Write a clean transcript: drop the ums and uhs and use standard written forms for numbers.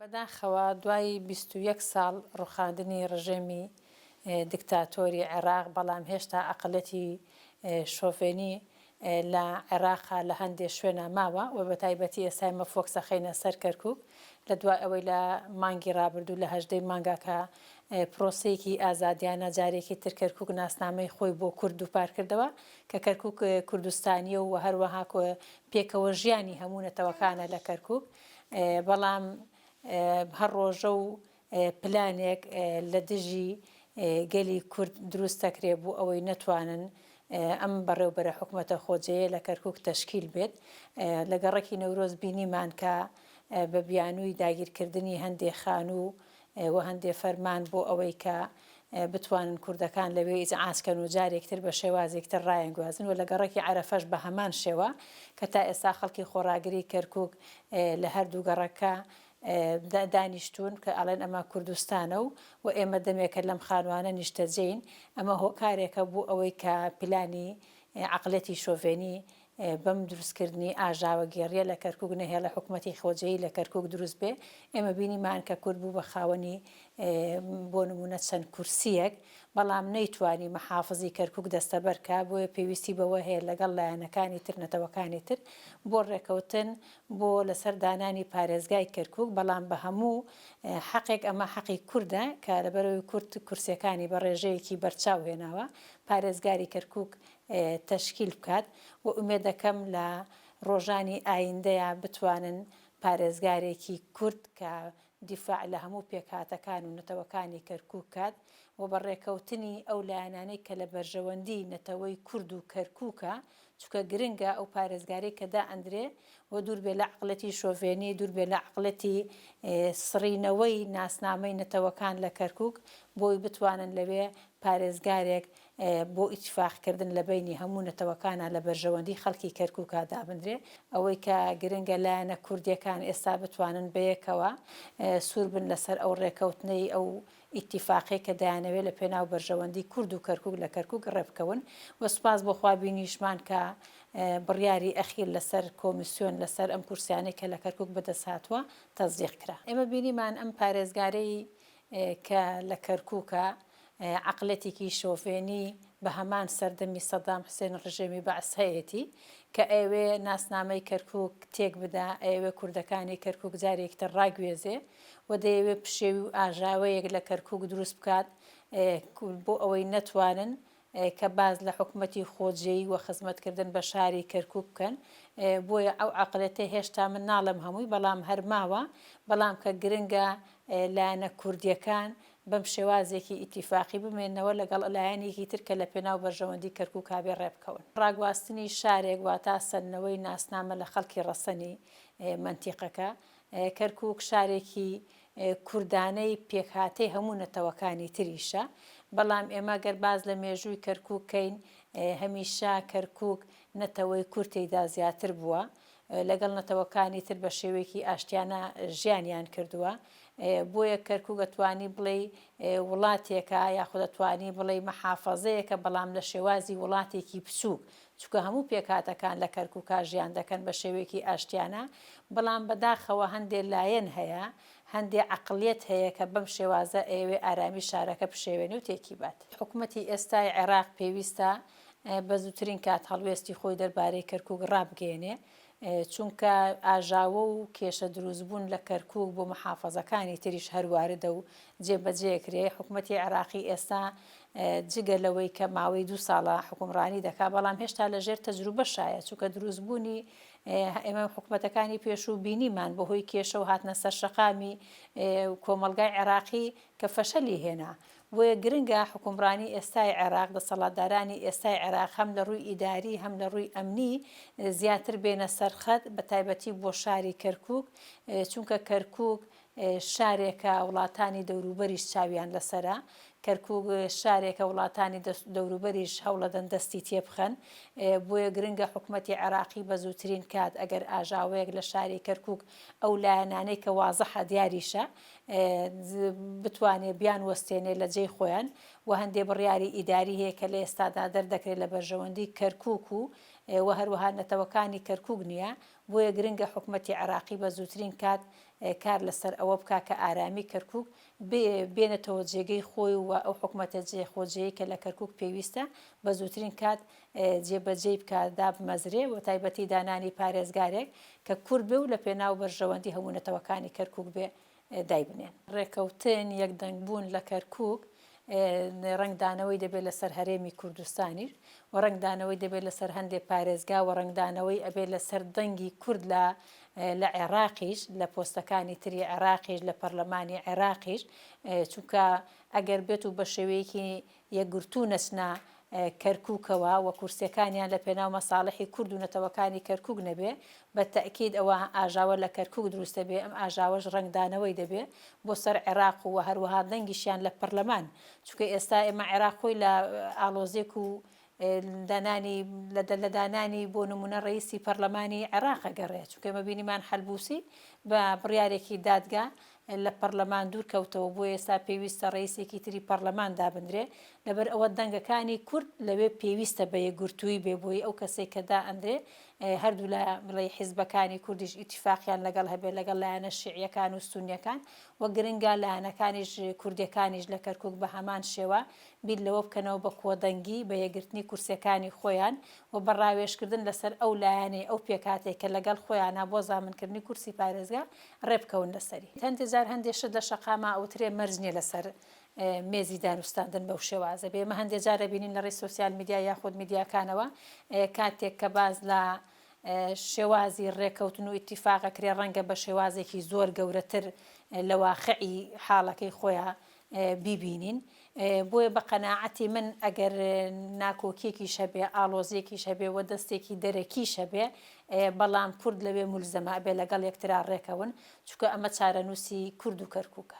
بەداخەوە دوای 21 ساڵ ڕوخاندنی ڕژێمی دکتاتۆری عێراق، بەڵام هێشتا ئەقڵیەتی شۆڤێنی لە عێراقا لە هەندێ شوێنا ماوە و بەتایبەتی ئێستا ئێمە focus ئەخەینە سەر کەرکوک لە دوای ئەوەی لە مانگی ڕابردوو لە هەژدەی مانگا کە پرۆسەیەکی ئازادیانە جارێکی تر کەرکوک ناسنامەی خۆی بۆ کورد دووپار کردەوە کە کەرکوک کوردستانیە و هەروەها پێکەوە ژیانی هەموو نەتەوەکانە لە کەرکوک بەڵام هەر ڕۆژە و پلانێک لە دژی گەلی کورد دروست دەکرێ بۆ ئەوەی نەتوانن ئەم بەڕێوبەرە حکومەتە خۆجێیە لە کەرکوک تەشکیل بێت. لە گەڕەکی نەورۆز بینیمان کە بە بیانووی داگیرکردنی هەندێ خانوو و هەندێ فەرمان بۆ ئەوەی کە بتوانن کوردەکان لەوێ ئیزعاج کەن و جارێک تر بە شێوازێک تر ڕایانگوازن و لە گەڕەکی عەرەفەش بە هەمان شێوە کە تا ئێستا خەڵکی خۆڕاگری کەرکوک لە هەردوو گەڕەکە دانیشتوون کە ئەڵێن ئەمە کوردستانە و و ئێمە دەمێکە لەم خانوانە نیشتەجێین، ئەمە هۆکارێکە بۆ ئەوەی کە پلانی عەقڵیەتی شۆڤێنی بەم دروستکردنی ئاژاوەگێڕیە لە کەرکوک نەهێڵێ حکومەتی خۆجێی لە کەرکوک دروست بێ، ئێمە بینیمان کە کورد بوو بە خاوەنی بۆ نمونە چەند کورسیەک بەڵام نەیتوانی مەحافزی کەرکوک دەستەبەر کا، بۆیە پێویستی بەوە هەیە لەگەڵ لایەنەکانی تر نەتەوەکانی تر بۆ ڕێکەوتن بۆ لەسەر دانانی پارێزگای کەرکوک، بەڵام بە هەموو حەقێک ئەمە حەقی کوردە کە لەبەرئەوەی کورد کورسیەکانی بە ڕێژەیەکی بەرچاو هێناوە پارێزگاری کەرکوک تەشکیل بکات و ئومێد دەکەم لە ڕۆژانی ئایندەیا بتوانن پارێزگارێکی کورد کە دیفاع لە هەموو پێکهاتەکان و نەتەوەکانی کەرکوک کات و بە ڕێکەوتنی ئەو لایەنانەی کە لە بەرژەوەندی نەتەوەی کورد و کەرکوکە چونکە گرنگە ئەو پارێزگارەی کە دائەندرێ و دوور بێ لە عەقڵیەتی شۆڤێنی، دوور بێ لە عەقڵیەتی سڕینەوەی ناسنامەی نەتەوەکان لە کەرکوک بۆی بتوانن لەوێ پارێزگارێک بۆ ئیتفاق کردن لە بەینی هەموو نەتەوەکانا لە بەرژەوەندی خەڵکی کەرکوکا دابندرێ. ئەوەی کە گرنگە لایەنە کوردیەکان ئێستا بتوانن بەیەکەوە سوور بن لەسەر ئەو ڕێکەوتنەی ئەو ئیتیفاقەی کە دەیانەوێ لە پێناو بەرژەوەندی کورد و کەرکوک لە کەرکوک ڕێبکەون و سوپاس بۆ خوا بینیشمان کە بڕیاری ئەخیر لەسەر کۆمیسیۆن لەسەر ئەم کورسیانەی کە لە کەرکوک بەدەست هاتووە تەسدیق کرا. ئێمە بینیمان ئەم پارێزگارەی کە لە کەرکوکە عەقلێتێکی شۆڤێنی بە هەمان سەردەمی سەدام حسێن ڕژێمی بەعس هەیەتی کە ئەیەوێ ناسنامەی کەرکوک تێک بدا، ئەیەوێ کوردەکانی کەرکوک جارێکی تر ڕاگوێزێ و دەیەوێ پشێوی و ئاژاوەیەک لە کەرکوک دروست بکات بۆ ئەوەی نەتوانن کە باس لە حکومەتی خۆجێی و خزمەتکردن بە شاری کەرکوک بکەن بۆیە ئەو عەقڵێتە هێشتا من ناڵێم هەمووی بەڵام هەر ماوە بەڵام کە گرنگە لایەنە کوردیەکان بەم شێوازێکی ئیتیفاقی بمێنەوە لەگەڵ لایەنێکی تر کە لە پێناو بەرژەوەندی کەرکوکا بێ ڕێبکەون. ڕاگواستنی شارێک واتا سەندنەوەی ناسنامە لە خەڵکی ڕەسەنی مەنتیقەکە. کەرکوک شارێکی کوردانەی پێکهاتەی هەموو نەتەوەکانی تریشە، بەڵام ئێمە گەر باس لە مێژووی کەرکوک کەین هەمیشە کەرکوک نەتەوەی کورد تێیدا زیاتر بووە، لەگەڵ نەتەوەکانی تر بە شێوەیەکی ئاشتیانە ژیانیان کردووە، بۆیە کەرکوک ئەتوانی بڵێی وڵاتێکە یاخود ئەتوانی بڵێی مەحافەزەیەکە بەڵام لە شێوازی وڵاتێکی بچووک، چونکە هەموو پێکهاتەکان لە کەرکوکا ژیان دەکەن بە شێوەیەکی ئاشتیانە، بەڵام بەداخەوە هەندێ لایەن هەیە، هەندێ عەقڵیەت هەیە کە بەم شێوازە ئەیەوێ ئارامی شارەکە بشێوێنێ و تێکی بات. حکومەتی ئێستای عێراق پێویستە بە زووترین کات هەڵوێستی خۆی دەربارەی کەرکوک ڕابگەیەنێ، چونکە ئاژاوە و کێشە دروستبوون لە کەرکوک بۆ محافەزەکانی تریش هەر واردە و جێبەجێکرێ، حکومەتی عێراقی ئێستا جگە لەوەی کە ماوەی دوو ساڵە حوکمڕانی دەکات، بەڵام هێشتا لە ژێر تەجروبەشایە، چونکە دروستبوونی ئێمە حکومەتەکانی پێشوو بینیمان بەهۆی کێشە و هاتنە سەر شەقامی کۆمەڵگای عێراقی کە فەشەلی هێنا. بۆیە گرنگە حوکمڕانی ئێستای عێراق، دەسەڵاتدارانی ئێستای عێراق هەم لە ڕووی ئیداری هەم لە ڕووی ئەمنی زیاتر بێنە سەر خەت، بەتایبەتی بۆ شاری کەرکوک، چونکە کەرکوک شارێکە وڵاتانی دەوروبەریش چاویان لەسەرە، کەرکوک شارێکە وڵاتانی دەوروبەریش هەوڵەدەن دەستی تێبخەن، بۆیە گرنگە حکومەتی عێراقی بە زووترین کات ئەگەر ئاژاوەیەک لە شاری کەرکوک ئەو لایەنانەی کە وازحە دیاریشە بتوانێ بیانوەستێنێ لە جێی خۆیان و هەندێ بڕیاری ئیداری هەیە کە لە ئێستادا دەردەکرێت لە بەرژەوەندی کەرکوک و. و هەروەها نەتەوەکانی کەرکوک نییە، بۆیە گرنگە حکومەتی عێراقی بە زووترین کات کار لەسەر ئەوە بکا کە ئارامی کەرکوک بێنێتەوە جێگەی خۆی و ئەو حکومەتە جێ خۆجێیەی کە لە کەرکوک پێویستە بە زووترین کات جێبەجێی بکا دابمەزرێ و تایبەتی دانانی پارێزگارێک کە کورد بێ و لە پێناو بەرژەوەندی هەموو نەتەوەکانی کەرکوک بێ دایبنێن. ڕێکەوتن، یەکدەنگبوون لە کەرکوک ڕەنگدانەوەی دەبێت لەسەر هەرێمی کوردستانیش و ڕەنگدانەوەی دەبێت لەسەر هەندێ پارێزگا و ڕەنگدانەوەی ئەبێت لەسەر دەنگی کورد لە لە عێراقیش لە پۆستەکانی تری عێراقیش لە پەرلەمانی عێراقیش چونکە ئەگەر بێت و بە شێوەیەکی یەکگرتوو نەچنە کەرکوکەوە و کورسیەکانیان لە پێناو مەساڵحی کورد و نەتەوەکانی کەرکوک نەبێ بە تەئکید ئەوە ئاژاوە لە کەرکوک دروست دەبێ ئەم ئاژاوەش ڕەنگدانەوەی دەبێ بۆ سەر عێراق و هەروەها دەنگیشیان لە پەرلەمان چونکە ئێستا ئێمە عێراق خۆی لە ئاڵۆزێک و دانانی لە دانانی بۆ نمونە ڕەئیسی پەرلەمانی عێراق ئەگەڕێ چونکە ئێمە بینیمان حەلبوسی بە بڕیارێکی دادگا لە پەڕلەمان دوور کەوتەوە بۆیە ئێستا پێویستە ڕەئیسێکی تری پەڕلەمان دابنرێ لەبەر ئەوە دەنگەکانی کورد لەوێ پێویستە بە یەکگرتوویی بێ بۆی ئەو کەسەی کە دائەنرێ هەردوولا بڵێی حیزبەکانی کوردیش ئیتیفاقیان لەگەڵ هەبێ لەگەڵ لایەنە شیعیەکان و سونیەکان وە گرنگە لایەنەکانیش کوردیەکانیش لە کەرکوک بە هەمان شێوە بیر لەوە بکەنەوە بە کۆدەنگی، بە یەکگرتنی کورسیەکانی خۆیان و بە ڕاوێژکردن لەسەر ئەو لایەنەی ئەو پێکهاتەی کە لەگەڵ خۆیانە بۆ زامنکردنی کورسی پارێزگا ڕێبکەون لەسەری. هەندێ جار هەندێ شت لە شەقاما ئەوترێ مەرج نیە لەسەر مێزی دانوستاندن بەو شێوازە بێ. ئێمە هەندێ جار ئەبینین لە ڕێی سۆسیال میدیا یاخود میدیاکانەوە کاتێک کە باس لە شێوازی ڕێکەوتن و ئیتیفاق ئەکرێ ڕەنگە بە شێوازێکی زۆر گەورەتر لە واقعی حاڵەکەی خۆیا بیبینین. بۆیە بە قەناعەتی من ئەگەر ناکۆکیەکیش هەبێ، ئاڵۆزیەکیش هەبێ و دەستێکی دەرەکیش هەبێ، بەڵام کورد لەوێ مولزەمە ئەبێ لەگەڵ یەکترا ڕێکەون، چونکە ئەمە چارەنووسی کورد و کەرکووکە.